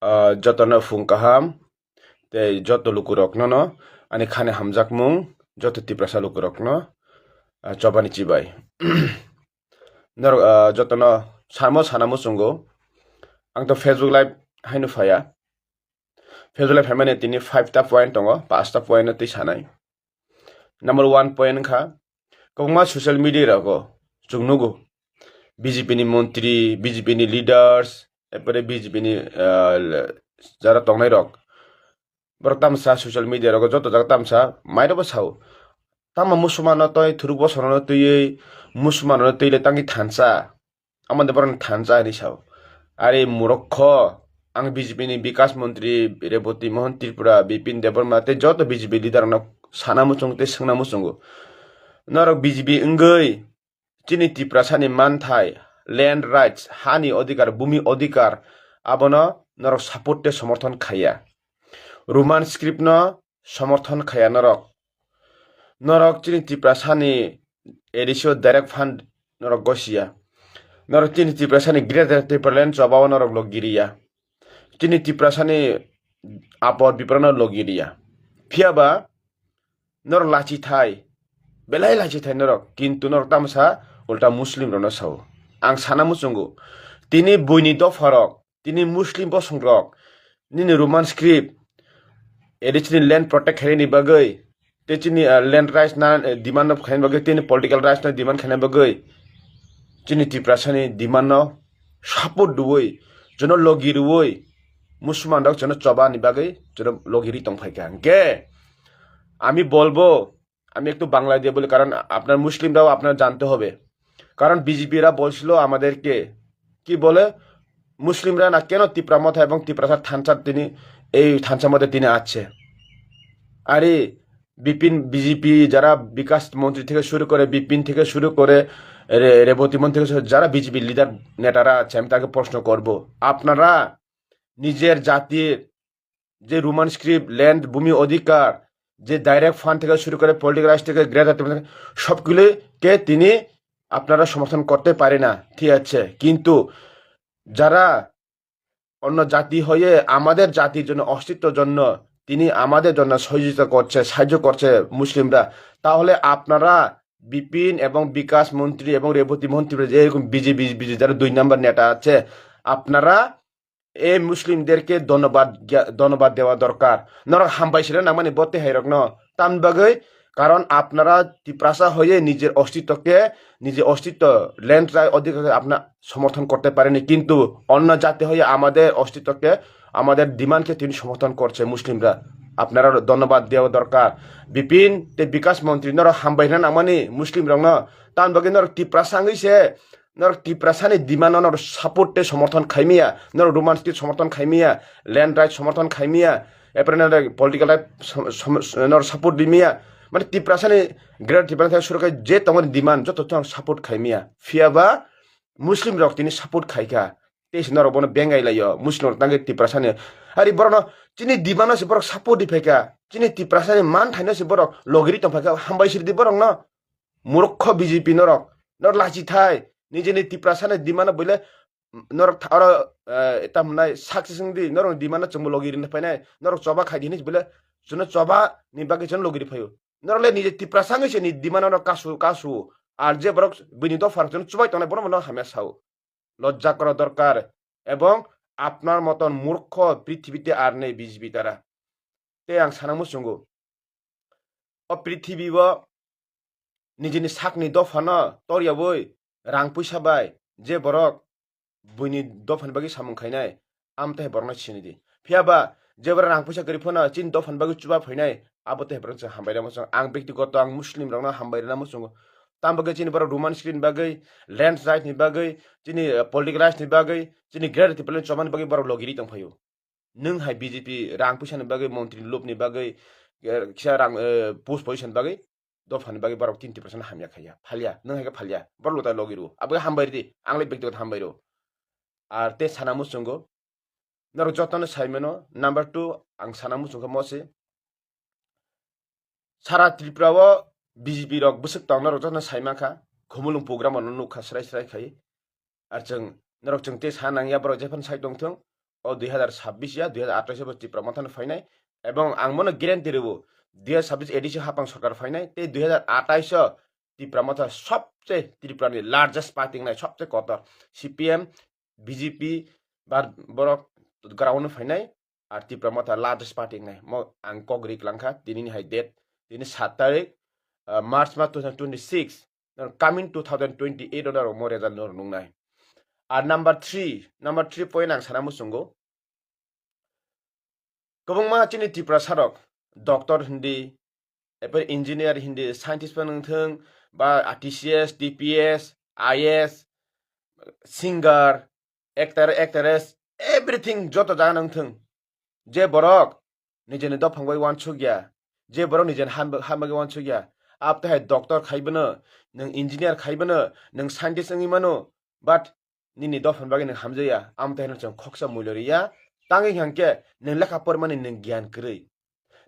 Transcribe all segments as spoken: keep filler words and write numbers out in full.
ah, jotono phung kaham, tei joto lukurokno no ani khani hamjakmung, joto Tiprasa lukurokno, ah, chobani chibai. Norok, ah, jotono samo sana muchungo, ang to Facebook Live haino phaya. Facebook Live phaimani tini five ta point tongo, paanch ta point no twi sanai. Number one point wngkha, kwbangma social media rogo chwng nugo, B J P ni montri, B J P ni leaders, epore B J P ni, ah, jara tongnai rok, borok tamsa social media rogo joto jaga tamsa mairokbo sao, tamo musulmano twi thuruk bosongno twiwi musulmano twile tangwi thansa. Amo de borok thansa hinwi sao. Are murokho, ang B J P ni Bikas Montri Reboti Mohan Tripura, Bipin Debbarma tei joto B J P leader rokno sana muchungo tei swngna muchungo. Norok B J P wngwi chini Tiprasani manthai, land rights, hani odhikar, bhumi odhikar, abono norok support tei somorthon khaiya. Roman script no somorthon khaiya norok. Norok chini Tiprasani A D C o direct fund norok gosiya. Norok chini Tiprasani Greater Tipraland chobao norok logiriya. Chini Tiprasani apor biprano logiriya. Phiyaba norok lachi thai, belai lachi thai norok, kintu norok tamsa ulta Muslim rokno sao. Ang sana muchungo, tini buini dopharok, tini Muslim bosongrok, nini Roman script, eri chini land protect khainani bagwi, tei chini, ah, land rights na, eh, demand no khainani bagwi, tini political rights no demand khainani bagwi, chini Tiprasani demand no support rwui, jono logi rwui, Musulman rok jono choba ni bagwi jono logi ri tong phaikha. Hwnkhe ami bolbo, আমি একটু বাংলায় দিয়ে বলি, কারণ আপনার মুসলিমরাও আপনার জানতে হবে। কারণ বিজেপিরা বলছিল আমাদেরকে, কি বলে, মুসলিমরা না কেন তিপ্রা মথা এবং তিপ্রাসার থানসার তিনি এই থানসার মধ্যে তিনি আছে। আরে বিপিন, বিজেপি যারা বিকাশ মন্ত্রী থেকে শুরু করে, বিপিন থেকে শুরু করে, রে-, রেবতী মন্ত্রী থেকে শুরু, যারা বিজেপির লিডার নেতারা আছে, আমি তাকে প্রশ্ন করব, আপনারা নিজের জাতির যে রোমান স্ক্রিপ্ট, ল্যান্ড, ভূমি অধিকার, যে ডাইরেক্ট ফান্ড থেকে শুরু করে পলিটিক্যাল রাইটস থেকে গ্রেটার সবগুলিকে তিনি আপনারা সমর্থন করতে পারে না, ঠিক আছে। কিন্তু যারা অন্য জাতি হয়ে আমাদের জাতির জন্য, অস্তিত্বের জন্য তিনি আমাদের জন্য সহযোগিতা করছে, সাহায্য করছে মুসলিমরা, তাহলে আপনারা বিপিন এবং বিকাশ মন্ত্রী এবং রেবতী মন্ত্রী যে এরকম বিজেপি, বিজেপি যারা দুই নম্বর নেতা আছে, আপনারা এই মুসলিমদেরকে ধন্যবাদ জ্ঞা-, ধন্যবাদ দেওয়া দরকার। Norok hambai sina nangmani bo tei hairokno. Tamni bagwi, কারণ আপনারা তিপ্রাসা হয়ে নিজের অস্তিত্বকে, নিজের অস্তিত্ব, ল্যান্ড রাইট অধিকারকে আপনারা সমর্থন করতে পারেনি, কিন্তু অন্য জাতি হয়ে আমাদের অস্তিত্বকে, আমাদের ডিমান্ডকে তিনি সমর্থন করছে মুসলিমরা। আপনারা ধন্যবাদ দেওয়া দরকার। বিপিন tei বিকাশ মন্ত্রী, norok hambai hwnna nangmani Muslim rokno. Tamni bagwi norok Tiprasa wngwi se, norok Tiprasani demand no norok support tei somorthon khaimaya, norok Roman state somorthon khaimaya, land right somorthon khaimaya, epore norok political right som-, som-, norok support rimaya. Mane Tiprasani, Greater Tipraland thai suru khai je tongmani demand joto norok support khaimaya. Phiyaba Muslim rok tini support khaikha. Tei se norok bono bengai laio, Muslim rok tangwi Tiprasani. Ari borokno chini demand no se borok support di phaikha. Chini Tiprasani manthaino se borok logiri tong phaikha, hambai sirdi borokno. Murkho B J P norok, norok lachi thai, nijini Tiprasani demand no buile norok tha-, oro, eh, tam hwnai success wngdi, norok demand no chwngbo logiri phainai, norok choba khaidi hinwi buile, chwngno choba ni bagwi chwngno logiri phaio. Norok le nije Tiprasa wngwi se ni demand no kasu, kasu, ar je borok bini dopha rok chwngno chubai tongnai, bono bono hamya sao. লজ্জা করা দরকার। এবং আপনার মতন মূর্খ পৃথিবীতে আর নেই বিজেপি তারা। Tei ang sana muchungo, o prithibi o nijini sakni dophano toriyaui rang puisa bai je borok buini dophani bagwi samung khainai, amtwi hai borokno sini di. Phiyaba je borok rang puisa kwrwi phano chini dophani bagwi chuba phainai, abo tei borok chwng hambai rwna muchungo. Ang bektigoto ang Muslim rokno hambai rwna muchungo. Tamo khe chini borok Roman script ni bagwi, land right ni bagwi, chini, eh, political rights ni bagwi, chini Greater Tipraland chobani bagwi borok logiri tong phaio. Nwng hai B J P rang puisa ni bagwi, montri ni lob ni bagwi, eh, kisa rang, eh, post position bagwi, dophani bagwi borok tin Tiprasa no hamya khaiya, phalya, nwng hai khe phalya, borok luta logi rwo, abo khe hambai rwdi, ang le bektigoto hambai rwo. Ar tei sana muchungo, norok jotono sai mano, number two, ang sana muchung khe mo se, sara Tripura o B J P rok bwswk tong norok jotono sai mankha, khumulwng program ano nukha srai srai khai, ar chwng norok chwng tei sa nangya borok jephano sai tongthwng, o dui hazar sabbish ya, dui hazar atais o bo Tipra Motha no phainai. Ebong ang bono guarantee rwo, dui hazar sabbish A D C hapang sorkar phainai, tei dui hazar atais o Tipra Motha sobse Tripura ni largest party wngnai, sobse kotor. C P M, B J P, ba borok ground o phainai, ar Tipra Motha largest party wngnai. Mo ang kok ri klangkha, tini ni hai date, tini sat tarik, ah, March mas two thousand twenty-six, coming two thousand twenty-eight o norok mo result norok nungnai. Ar number three, number three point ang sana muchungo. Kwbangma chini Tiprasa rok doctor hindi, eper engineer hindi, scientist phano wngthung, ba T C S, T P S, I A S, singer, actor, actress, everything joto jaga wngthung. Je borok nijeni dophang bai wansuk ya, je borok nijeni ham-, hambai wansuk ya, abo hai doctor khai bono, nwng engineer khai bono, nwng scientist wngwi mano, but nini dophani bagwi nwng hamjaya, amo tei hwnwi chwng khoksa mulya rwya. Tangwi hwnkhe nwng lekha pormani nwng giyan kwrwi.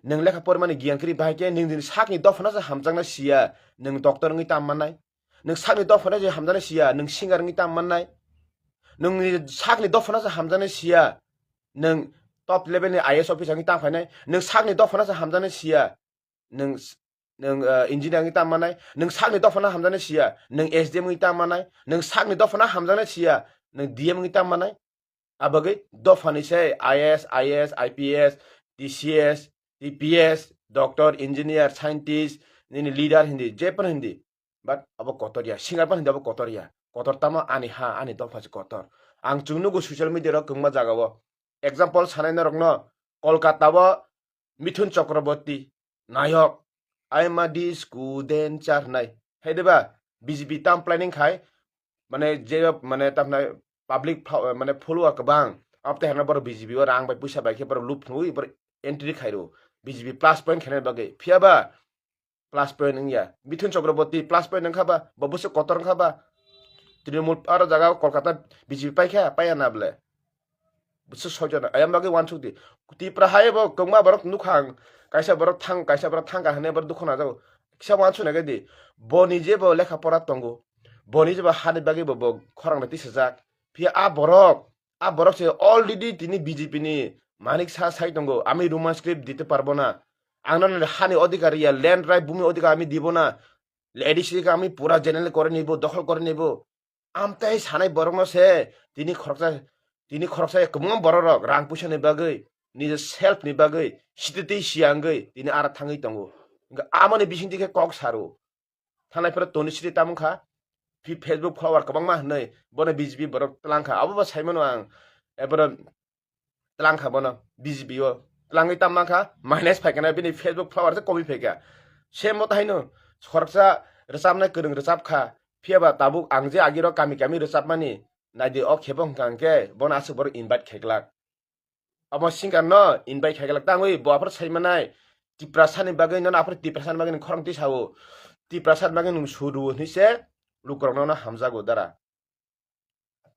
Nwng lekha pormani giyan kwrwi bahai khe nwng nini sakni dophano se hamjakna siya, nwng doctor wngwi tam mannai. Nwng sakni dophano se hamjakna siya, nwng singer wngwi tam mannai. Nwng nini sakni dophano se hamjakna siya, nwng top level ni I A S officer wngwi tam khainai. Nwng sakni dophano se hamjakna siya, nwng s-, nwng, ah, engineer wngwi tam mannai, nwng sakni dophano hamjaknai siya, nwng S D M wngwi tam mannai, nwng sakni dophano hamjaknai siya, nwng D M wngwi tam mannai. Abagwi dophani se I A S, I A S, I P S, T C S, T P S, doctor, engineer, scientist, nini leader hindi, je phano hindi. But abo kotor ya, singer phano hindi abo kotor ya. Kotor tamo ani ha, ani dopha se kotor. Ang chwng nugo social media ro kwbangma jaga o. Example sanai norokno, Kolkata o Mithun Chakraborty, nayok, "I am a disco dancer" hinai. Hai de ba, B J P tam planning khai, mane je, mane tam hinai public fo-, mane follower kwbang, abo tei harna borok B J P o rang bai puisa bai khe borok loop phunugwi borok entry khairo, B J P plus point khainani bagwi. Phiya ba, plus point wngya. Mithun Chakraborty plus point wngkha ba, bo bwswk kotor wngkha ba. Trinamool aro jaga o Kolkata B J P paikha, paiya na bwle. Bwswk soichana, ayang bagwi wansuk di. Tipra hai bo kwbangma borok nukha ang, kaisa borok thang, kaisa borok thangkha hwnwi borok dukhu najago. Kisa wansuk nai di. Bo ni je bo lekha pora tongo. Bo ni je bo hani bagwi bo, bo khorang bai tisajak. Phiya a borok, a borok se already tini B J P ni manik sa sai tongo, "Ami Roman script dite parbo na. Ang no hani odhikar ya, land right, bhumi odhikar ami dibo na. A D C ke ami pura general kore nibo, dokhol kore nibo." Amtai sanai borok no se tini khoroksa, tini khoroksa kwbangma borok rok rang puisa ni bagwi, nijor self ni bagwi, sititwi siya wngwi tini ara thangwi tongo. Hwnkhe amoni bisingtwi khe kok saro. Thanai phano Tony Sri tamo wngkha, phi-, Facebook follower kwbangma hwnwi, bono B J P borok twlang kha. Abo bo sai mano ang, eboro twlang kha bono, B J P o twlangwi tam man kha, minus phai kha na, bini Facebook follower se komi phai kha. Same mo tai no, khoroksa rwchapnai kwrwng rwchap kha, phiya ba tabuk ang je agi rok kami kami rwchapmani, nai di o khe bo hwnkha hwnkhe bono aswk borok invite khai glak. Omo singer no invite khai glak tangwi bo aphuru sai manai. Tiprasa ni bagwi nono aphuru Tiprasa ni bagwi nwng khorang twi sao. Tiprasa ni bagwi nwng suru hwnwi se lukurok nono hamjago dara.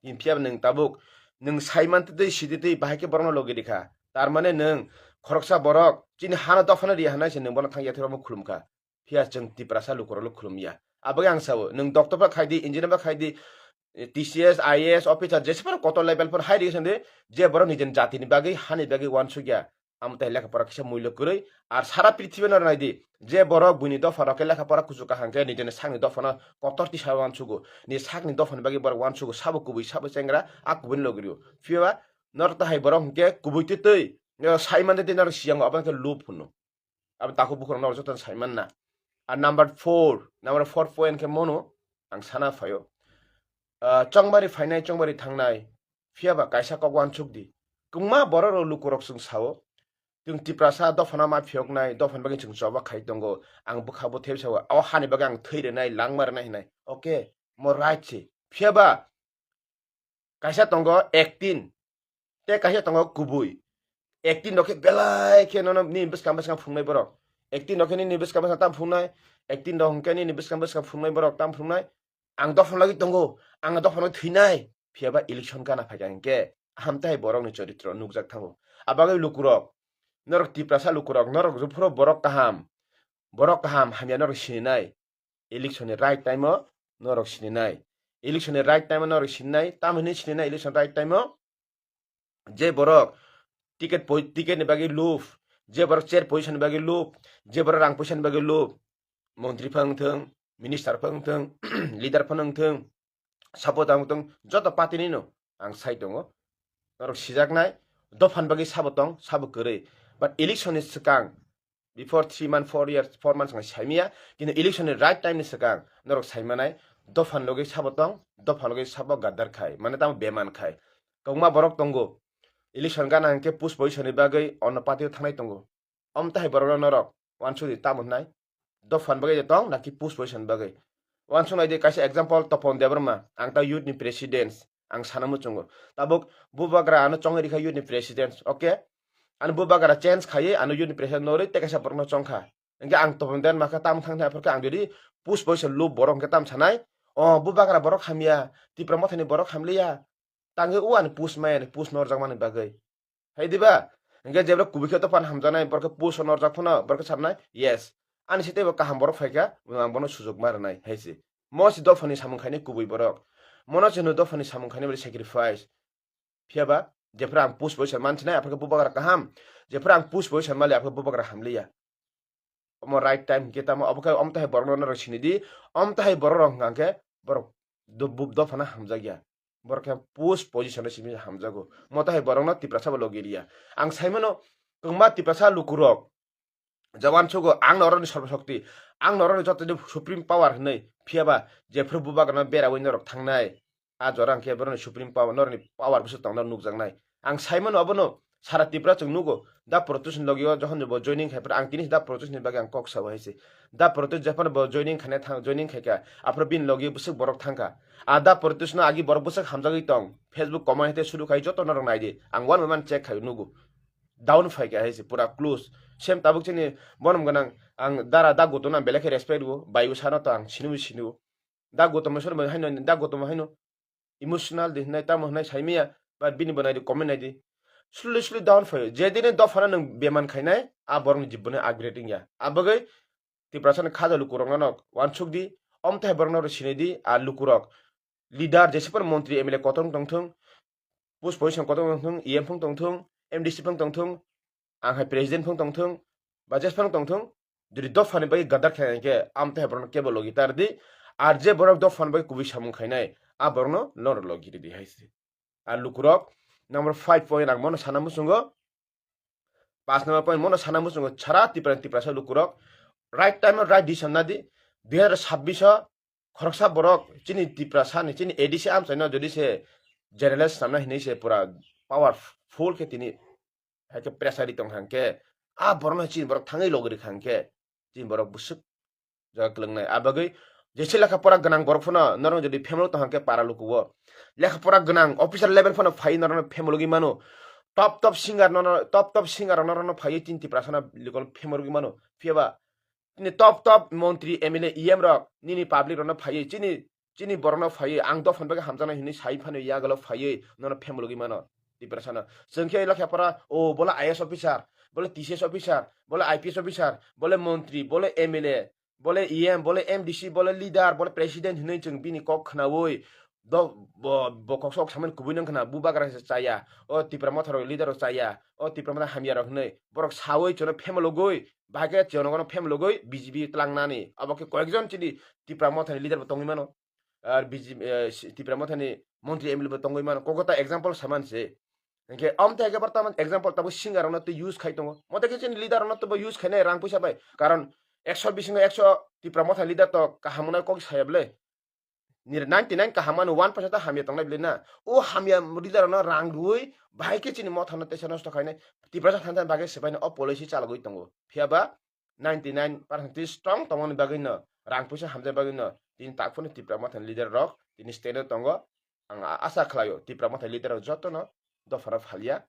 Phiya nwng tabuk nwng sai man twi sidi twi bahai khe borokno logi rikha. Tar mane nwng khoroksa borok chini hano dophano ri hwnwi se nwng bono thang yathek rokno khulum kha. Phiya chwng Tiprasa lukurokno khulum ya. Aboni ang sao, nwng doctor ba khai di, engineer ba khai di, T C S, I A S officer, jese phano kotor level phano hai rigi sandi, je borok nijeni jatini bagwi, hani bagwi wansuk ya. Amo tai lekha pora kisa mulya kwrwi. Ar sara prithibi no nai di, je borok buini dopha rok khe lekha pora kuchuk kaham khe nijeni sakni dophano kotor tisa wansugo. Ni sakni dophani bagwi borok wansugo, sabo kubui, sabo chengra, a kubuini logi rio. Phiya ba norok tahai borok hwnkhe kubui twi twi, eh, sai mande twi norok siyango, abo khe lub hwno. Abo takhuk bukhuk rok norok joto sai manna. Ar number four, number four point khe mono ang sana phaio. Ah, chongbari phainai, chongbari thangnai, phiya ba kaisa kok wansuk di. Kwbangma borok rok lukurok chwng sao, chwng Tiprasa dophano ma phiyoknai, dophani bagwi chwng choba khai tongo, ang bwkha bo thep sao, o hani bagwi ang thwi rwnai, langma rwnai hinai. Okay, mo right se. Phiya ba kaisa tongo acting, tei kaisa tongo kubui. Acting rok khe belai khe nono nini bwskang bwskang phungnai borok. Acting rok khe nini bwskang bwskang tam phungnai. Acting rok hwnkhe nini bwskang bwskang phungnai borok tam phungnai. Ang dophano lagwi tongo, ang dophano thwinai. Phiya ba election gana phaikha hinkhe hamtai borokni choritro nukjak thango. Abagwi lukurok, norok Tiprasa lukurok, norok jephuru borok kaham, borok kaham hamya norok sininai. Election ni right time o norok sininai. Election ni right time o norok sininai. Tamo hinwi sininai election right time o? Je borok ticket poi-, ticket ni bagwi lub, je borok chair position ni bagwi lub, je borok rang poisa ni bagwi lub, montri phano wngthung, minister phano wngthung, leader phano wngthung, sabo tang wngthung, joto party ni no ang sai tongo. Norok sijaknai, dophan bagwi sabo tong, sabo kwrwi. But election ni swkang, before three month, four years, four months ang saimaya, kintu election ni right time ni swkang norok saimanai, dophan logwi sabo tong, dophan logwi sabo gaddar khai, mane tamo beman khai. Kwbangma borok tongo, election gana hwnkhe post position ni bagwi onno party o thangnai tongo. Om tahai borok no norok wansuk di tamo hwnai, dophan bagwi de tong naki post position bagwi? Wansuk nai di kaisa example, Topon Debbarma, ang ta youth ni president, ang sana muchungo. Tabuk bubagra ano chongwi rikha youth ni president, okay? Ano bubagra change khaiwi ano youth ni president norwi tei kaisa borok no chongkha. Hingke ang Topon Debbarma khe tam thang thang phorkhe ang jodi post position lub borok hingke tam sanai, o bubagra borok hamya, Tipra Mothani borok hamliya, tangwi o ani post maya ni post norjakmani bagwi. Hai diba? Hingke jebra kubui khe dophan hamjaknai, borok khe post o norjak phano, borok khe sanai, yes. Ani sitebo kaham borok phaikha, ang bono sujok ma rwnai, hai se. Mo si dophani samung khainai kubui borok. Mono se hwno dophani samung khainai bwlai sacrifice. Phiya ba, jephru ang post position mansinai, aphuru khe bubagra kaham. Jephru ang post position mali, aphuru khe bubagra hamliya. Omo right time hingke tamo, obo khe omtahai borokno norok sini di, omtahai borok rok hingka khe borok do-, bu-, dophano hamjakya. Borok khe post position o simi hamjago. Moto hai borokno Tiprasa bo logi riya. Ang saimano, kwbangma Tiprasa lukurok, jawan sugo, ang norokni sorbo shokti, ang norokni joto ni supreme power hinwi, phiya ba jephru bubagrano berawi norok thangnai, a jora hwnkhe borokni supreme power, norokni power bwswk tongna nukjaknai. Ang saimano obono, sara Tripura chwng nugo, da protest ni logi o jokhon bo joining khai phuru, ang tini da protest ni bagwi ang kok sao hai se. Da protest jephano bo joining khaina thang, joining khaikha, aphuru bini logi bwswk borok thangkha. A da protest no agi borok bwswk hamjagwi tong, Facebook comment hai tei suru khai joto norok naidi, ang one by one check khai nugo. Down phaikha hai se, pura close. Same tabuk chini borom gwnang, ang dara da Gautam no ang belai khe respect rwo, bai bwsano to ang sinibo sinio. Da Gautam sor bo haino, da Gautam haino emotional di hinai, tamo hinai saimaya, ba bini bo naidi, comment naidi. Slowly, slowly down phaio. Jedini dophano nwng beman khainai, a borokni jiboni upgrade wngya. A bagwi Tiprasani khaja lukurokno no wansuk di, omtahai borokno oro sinai di, a lukurok. Leader, jese phano montri, M L A kotor wng tongthung, post position kotor wng tongthung, E M phung tongthung, M D C phung tongthung, ang hai president phung tongthung, ba jes phung tongthung, jodi dophani bagwi gadar khe hwnkhe, amtahai borokno kebo logi tar di, ar je borok dophani bagwi kubui samung khainai, a borokno norok logi ridi hai se. Ar lukurok, number five point ang mono sana muchungo, pas number point mono sana muchungo, sara Tipra, Tiprasa lukurok, right time o right decision nadi, dui hazar sabbish o khoroksa borok chini Tiprasani, chini A D C amchaino jodi se generalize sanna hinwi se pura powerful khe tini hai khe pressure ri tong kha hwnkhe, a borokno chini borok thangwi logi rikha hwnkhe, chini borok bwswk jaga kwlwngnai. A bagwi jesa lekha pora gwnang borok phano norok jodi family tong kha hwnkhe para lukugo lekha pora gwnang officer level phano phai norokno family gwi mano. Top top singer no, no, top top singer rok norokno phaiwi chini Tiprasano local family gwi mano. Phiya ba chini top top montri, M L A, E M rok nini public rokno phaiwi chini, chini borokno phaiwi ang dophani bagwi hamjaknai hinwi sai phano yagalo phaiwi nono family gwi mano Tiprasano. Chwng khe lekha pora, o bola I A S officer, bola T C S officer, bola I P S officer, bola montri, bola M L A, bola E M, bola M D C, bola leader, bola president hinwi chwng bini kok khnaui do, bo, bo kok sok samani kubui nang khna, bubagra se chaya, o Tipra Motha rok leader rok chaya, o Tipra Motha hamya rok hinwi borok saui chwngno family gwi, bahai khe chwngno family gwi B J P tlangnani. Abo khe koyekjon chini Tipra Motha ni leader bo tongwi mano. Ar B J P, eh, si-, Tipra Mothani montri M L A bo tongwi mano. Kokota example saman se. Hingke amtwi hake bortoman example tabuk singer rokno twi use khai tongo. Mote khe chini leader rokno twi bo use khainai rang puisa bai. Karon ekso bisingo ekso Tipra Motha leader to kaham wngnai kok saya bwle. Nir ninety nine kaham mano, one percent ta hamya tongnai bwle na. O hamya leader rokno rang rwui bahai khe chini mothano teisa nosto khainai. Tiprasa thansa bagwi swbaino o policy chalogwi tongo. Phiya ba ninety nine percent twi strong tongmani bagwino, rang puisa hamjaknai bagwino, tini takphurni Tipra Mothani leader rok tini stand o tongo. Ang a-, asa khlaio Tipra Mothani leader rok jotono dophano phalya.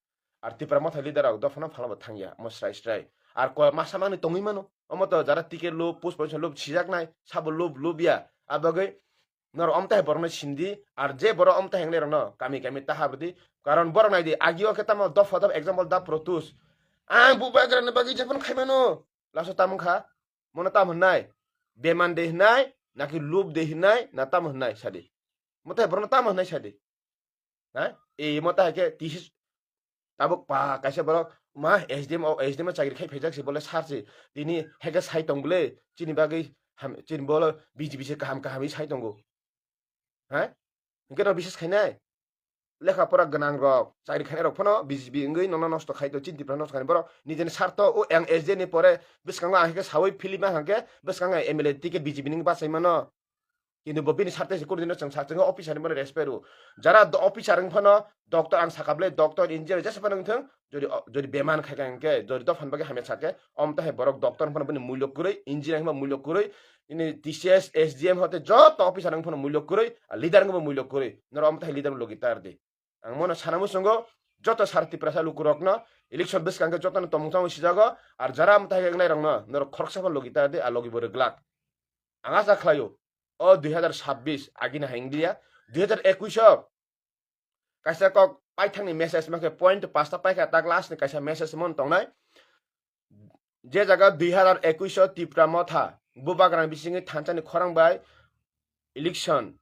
Ar Tipra Mothani leader rok dophano phalna bo thangya, omo srai srai. Ar ko masa mangni tongwi mano, omo to jara ticket lub, post position lub, sijaknai, sabo lub, lubya. A bagwi norok omtahai borokno sindi, ar je borok omtahai wngnai rokno kami kami taha rwdi. Karon borok naidi, agio khe tamo dopha dopha example da Protus. Ang bubagrani bagwi jephano khaimano, laso tamo wngkha, mono tamo hwnnai, beman de hwnnai, naki lub de hwnnai, na tamo hwnnai sadi. Motai borokno tamo hwnnai sadi. Ha? E motai khe tisi tabuk pa kaisa borok ma S D M o, S D M o chakri khai phaijak se bole sar se, tini heke sai tong bole, chini bagwi ham, chini bole B J P se kaham kaham sai tongo. Ha? Hingke no bises khainai? Lekha pora gwnang rok, chakri khainai rok phano B J P wngwi nono nosto khai to, chini Tripura nosto khai borok nijeni sartho o ang S D M ni pore bwskango ang hingke sawi philip ma hingke bwskango M L A ticket B J P ni bachai mano. Kintu bo bini sarte se kunu dino chwng sa, chwng officer ni bono respect rw. Jara do-, officer wng phano doctor ang sakha bwle doctor, engineer jesa phano wng thung, jodi o, jodi beman khai kha hwnkhe, jodi dophan bagwi hamya sakhe, om tahai borok doctor wng phano bini mulyo kwrwi, engineer wng phano mulyo kwrwi, ini T C S, S D M hote joto officer wng phano mulyo kwrwi, a leader wng bo mulyo kwrwi. Norok om tahai leader logi tar di. Ang mono sana muchungo joto sar Tiprasa lukurokno election bwskang khe jotono tongmung chamung sijago, ar jara mwtai khe wngnairokno norok khoroksa phano logi ta di, a logi bo rwglak. Ang acha khlaio, o dui hazar sabbish agini hai wnglia, dui hazar ekush o kaisa kok paithakni message mankhe point pasta paikha, ta class ni kaisa message mon tongnai. Je jaga dui hazar ekush o Tipra Motha bubagrani bisingwi thansani khorang bai election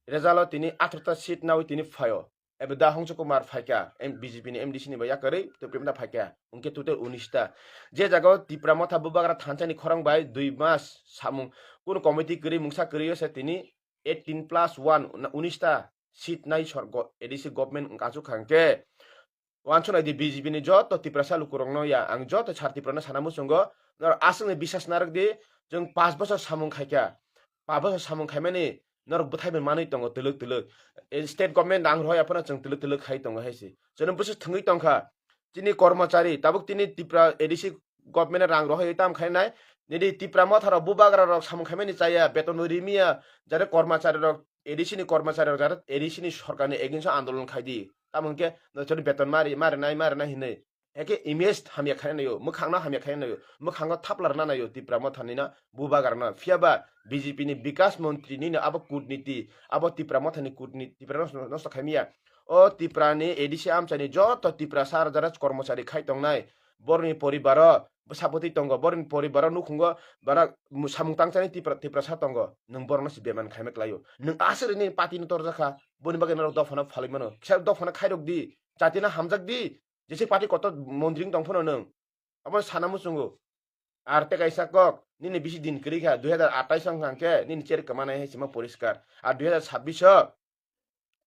result o tini atharta seat nawi tini phaio. Ebe da Hongso Kumar phaikha, M-, B J P ni M D C ni bai yakarwi tei Premda phaikha, hwnkhe total unis ta. Je jaga o Tipra Motha bubagra thansani khorang bai dui mas samung kunu committee kwrwi mungsa kwrwi o se tini eighteen plus one, na unis ta seat nai sor go-, A D C government wngkha aswk kha hwnkhe. Wansuk nai di B J P ni joto Tiprasa lukurokno ya, ang joto sar Tiprano sana muchungo, norok aswkni bisas narwk di, chwng pash bochor samung khaikha, pash bochor samung khaimani norok bwthai bai manwi tongo twlwk twlwk. E, state government rang rohor ya phano chwng twlwk twlwk khai tongo hai se. Chwngno bwswk thwngwi tongkha. Chini kormochari, tabuk tini Tipra A D C government rang rohorwi tam khainai. Nini Tipra Motha rok bubagra rok samung khaimani chaya, beton rimiya, jare kormochari rok, A D C ni kormochari rok jare A D C ni sorkar ni against o andolon khai di. Tamo hwnkhe no chwng beton mari, mari nai, mari nai hinwi. Eke image hamya khaina naio, mwkhangno hamya khaina naio, mwkhango thapla rwna naio Tipra Motha nino bubagra no. Phiya ba B J P ni Bikas Montri nino abo kutniti, abo Tipra Motha ni kutniti, Tipra no nosto khaimya. O Tipra ni A D C amchai ni joto Tiprasa rok jara kormochari khai tongnai, boroni poribaro bwsapotwi tongo, boroni poribaro nukhungo bara samung tangchani Tipra, Tiprasa tongo, nwng borokno se beman khaima klaio. Nwng aswk nini party no torjakha, boni bagwi norok dophano phalwi mano. Kisa dophano khairok di, jatino hamjak di, jese party kotor mondri wng tong phano nwng. Abo sana muchungo. Ar tei kaisa kok, nini bisi din kwrwi kha, dui hazar atais wng kha hwnkhe nini cherwi kwmanai hai sima poriskar. Ar dui hazar sabbish o,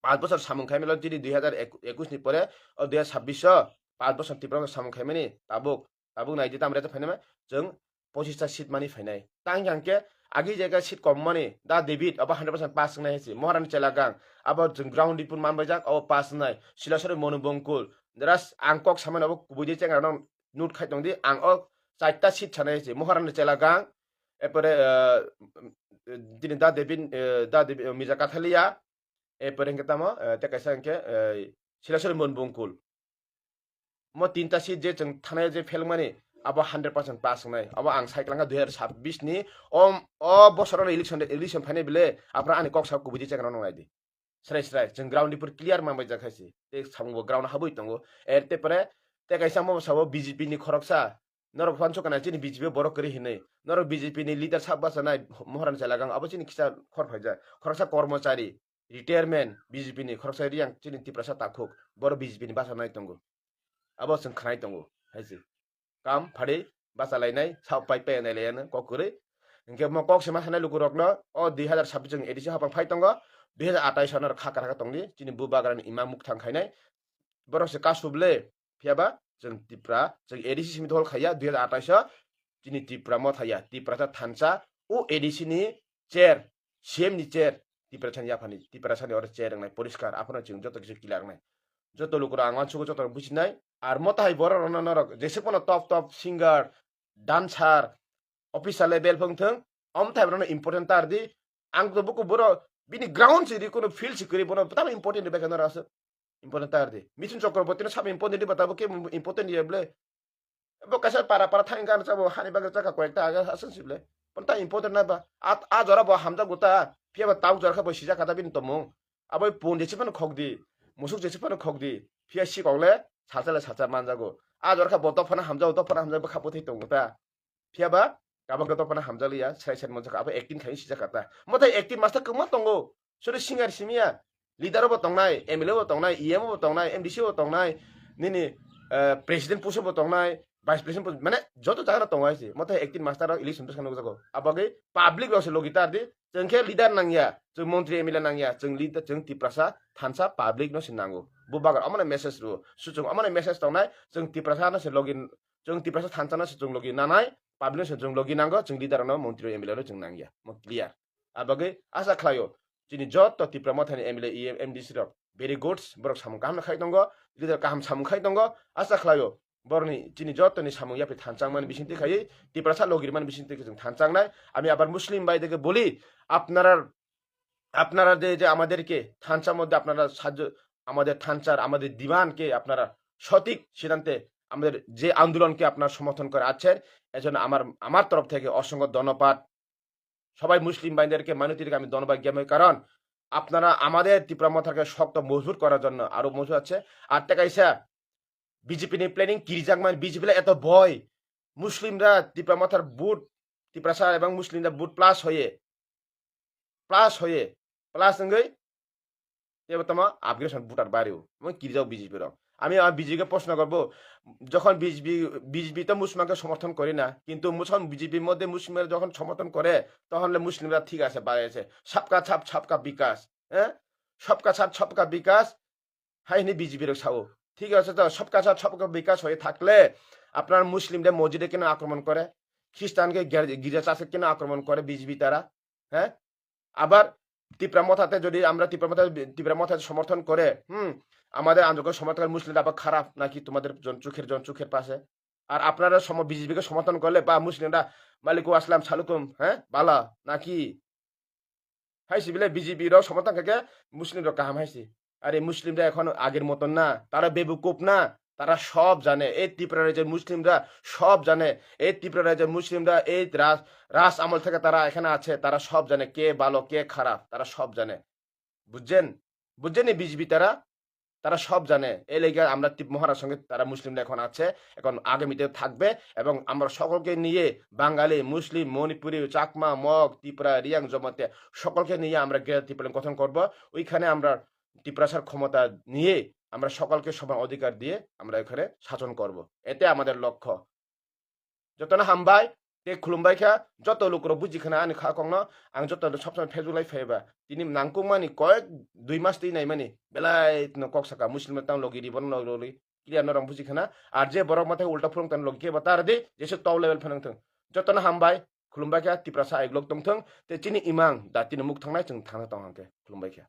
paanch bochor samung khaimani lo, chini dui hazar ekush ni pore, o dui hazar sabbish o paanch bochor Tipra samung khaimani, tabuk, tabuk nai di, tamre ta phainai ma, chwng pochista seat mani phainai. Tang yang khe agi jaga seat kom mani, da David, abo hundred percent pass wngnai hai se, Moharani Chelagang, abo chwng ground report man baijak, abo pass wngnai, Silasori Monu Bongkul, ras ang kok samani abo kubui de chengra no note khai tong di, ang o chaita seat sanai hai se, Moharani Chelagang, epore, eh, tini da David, eh, da David, eh, Mirza Kathalia, epore hwnkhe tamo, eh, tei kaisa hwnkhe, eh, Silasori Monu Bongkul. Mo tinta seat je chwng thanai je phelmani, abo hundred percent pass wngnai. Abo ang sai kwlangkha dui hazar sabbish ni, o, o bosoro election, election phainai bile, aphra ani kok sa kubui je chekra nang nai di. Srai srai, chwng ground report clear man bai jak hai se. Tei samung bo ground habwi tongo. Er te pore, tei kaisa mo sabo B J P ni khoroksa, norok phan chukana chini B J P borok kwrwi hinwi. Norok B J P ni leader sak bachanai Moharan Chelagang, abo chini kisa khor phaijak. Khoroksa kormochari, retirement B J P ni khoroksa riyang chini Tiprasa takhuk. Boro B J P ni bachanai tongo. Abo chwng khnai tongo, hai se. Kam phari bachalainai, sak pai pai nai laiya no kok kwrwi. Hinkhe mo kok se ma sanai lukurokno, o dui hazar sabbish chwng A D C hapang phai tongo, dui hazar atais ano kha kwrwngkha tongdi, chini bubagrani ima mukthang khainai. Borok se kasu bwle, phiyaba chwng Tipra, chwng A D C simi dol khaiya, dui hazar atais o chini Tipra Motha ya, Tiprasa thansa, o A D C ni chair, C M ni chair, Tiprasa ni yaphani, Tiprasa ni oro chair wngnai poriskar, aphano chwng joto kisa clear wngnai. Joto lukurok ang uansugo, joto businai, ar Motha hai borok rokno norok jesuk phano top top singer, dancer, officer level phung thung, om thai borokno important tar di. Ang to buku boro bini ground si ri, kono field si kwrwi, bono tam important ri bai khe norok aswk important tar di. Mithun Chakraborty no sabo important ri ba, tabo khe important ri ble. Bo kaisa para para thang kha, sabo hani bagwi chakha koyekta aga aswk si ble. Pon ta important na ba. A, a jora bo hamjak bo ta. Phiya ba tabuk jora khe bo sijak kha ta bini tongmung. Abo pun jesi phano khok di. Musuk jesi phano khok di. Phiya si kok le salsa le salsa manjago. A jora khe bo dophano hamjago, dophano hamjago, bwkha bwthai tongo ta. Phiya ba kabang khe dophano hamjakliya, srai srai manjak, abo acting khai sijak kha ta. Mothai acting master kwbangma tongo. Sori singer simiya, leader bo tongnai, M L A bo tongnai, E M bo tongnai, M D C bo tongnai, nini, eh, president post bo tongnai, vice president post, mane joto jaga tongo hai se. Mote acting master rok election bwskango nukjago. Abagwi public rok se logi tar di. Chwng khe leader nangya, chwng montri M L A nangya, chwng leader, chwng Tiprasa thansa public no se nango. Bubagra omono message rwo. Suchung omono message tongnai, chwng Tiprasa no se logi, chwng Tiprasa thansa no se chwng logi nanai, public no se chwng logi nango, chwng leader no, montri M L A no chwng nangya. Mo clear. Abagwi asa khlaio, chini joto Tipra Mothani M L A, E M, M D C rok very good, borok samung kaham khai tongo, leader kaham samung khai tongo, asa khlaio, borni chini jotoni samung yapri thanchangmani bisingtwi khaiwi, Tiprasa logirmani bisingtwi chwng thanchangnai. আমি আবার মুসলিম ভাইদেরকে বলি, আপনারা, আপনারা যে, যে আমাদেরকে থানচার মধ্যে আপনারা সাহায্য, আমাদের থানচার, আমাদের দিমানকে আপনারা সঠিক সিদ্ধান্তে আমাদের যে আন্দোলনকে আপনারা সমর্থন করে আছেন, এজন্য আমার, আমার তরফ থেকে অসংখ্য ধন্যবাদ। সবাই মুসলিম ভাইদেরকে, মাইনরিটিদেরকে আমি ধন্যবাদ জানাই, কারণ আপনারা আমাদের ত্রিপুরা মথাকে শক্ত মজবুত করার জন্য আরো মজবুত আছে। আর টেকাইসা বিজেপি ni planning কিরিজাক মানে বিজেপি এত ভয়, মুসলিমরা ত্রিপুরা মথার ভোট, তিপ্রাসা এবং মুসলিমরা ভোট প্লাস হয়ে, প্লাস হয়ে, প্লাস হয়ে, এবার তোমার আফগানিস্তান ভোটার বাড়িও, এবং কিরিজাও বিজেপি রং। আমি আমার বিজেপিকে প্রশ্ন করবো, যখন বিজেপি, বিজেপি তো মুসলমানকে সমর্থন করে না, কিন্তু যখন বিজেপির মধ্যে মুসলিমরা যখন সমর্থন করে, তখন হলে মুসলিমরা ঠিক আছে, বাড়ে আছে। সবকা সাথ সবকা বিকাশ, হ্যাঁ, সবকা সাথ সবকা বিকাশ, হাই নি বিজেপি রং সাও। ঠিক আছে, তো সবকা সাথ সবকা বিকাশ হয়ে থাকলে আপনার মুসলিমরা মসজিদে কেন আক্রমণ করে, খ্রিস্টানকে গির্জা চাষে কেন আক্রমণ করে বিজেপি তারা, হ্যাঁ? আবার ত্রিপুরা মথাতে যদি আমরা ত্রিপুরা মথা, ত্রিপুরা মথাতে সমর্থন করে, হুম, আমাদের আন্দোলনকে সমর্থন করে মুসলিমরা আবার খারাপ নাকি তোমাদের জন-, চোখের, জন চোখের পাশে? আর আপনারা সম-, বিজেপিকে সমর্থন করলে বা মুসলিমরা মালিকু আসলাম সালুকুম, হ্যাঁ, বালা নাকি? হাইসি বিলে বিজেপি রক সমর্থন করে মুসলিম রক কাহাম হাইসি। আরে মুসলিমরা এখন আগের মতন না, তারা বেবকুফ না, তারা সব জানে। এই ত্রিপুরা রাজ্যের মুসলিমরা সব জানে। এই ত্রিপুরা রাজ্যের মুসলিমরা এই রাজ, রাজ আমল থেকে তারা এখানে আছে, তারা সব জানে কে ভালো কে খারাপ, তারা সব জানে। বুঝছেন? বুঝছেন এই বিজেপি তারা? তারা সব জানে। এই লেগে আমরা ত্রিপ-, মহারাজ সঙ্গে তারা মুসলিমরা এখন আছে, এখন আগামীতে থাকবে। এবং আমরা সকলকে নিয়ে, বাঙালি, মুসলিম, মণিপুরি, চাকমা, মগ, ত্রিপুরা, রিয়াং, জমাতিয়া, সকলকে নিয়ে আমরা গ্রেটার ত্রিপুরা গঠন করব। ওইখানে আমরা ত্রিপুরাসার ক্ষমতা নিয়ে আমরা সকলকে সমান অধিকার দিয়ে আমরা এখানে শাসন করব। এতে আমাদের লক্ষ্য। Jotono hambai, tei khulumbai kha, joto lukurok buji khana ani kha kokno, ang joto no sab samai Facebook live phaiba. Tini nangkukmani koyek dui mas twi naimani, belai no kok saka, Muslim no tang logi ri, bono logi ri, clear norok buji khana. Ar je borok mathai ulta phulung tang logi khe bo tar di, jese top level phanang thung. Jotono hambai, khulumbai kha, Tiprasa aiglok tong thung, tei chini imang da tini muk thangnai chwng thangna tong hangkhe, khulumbai kha.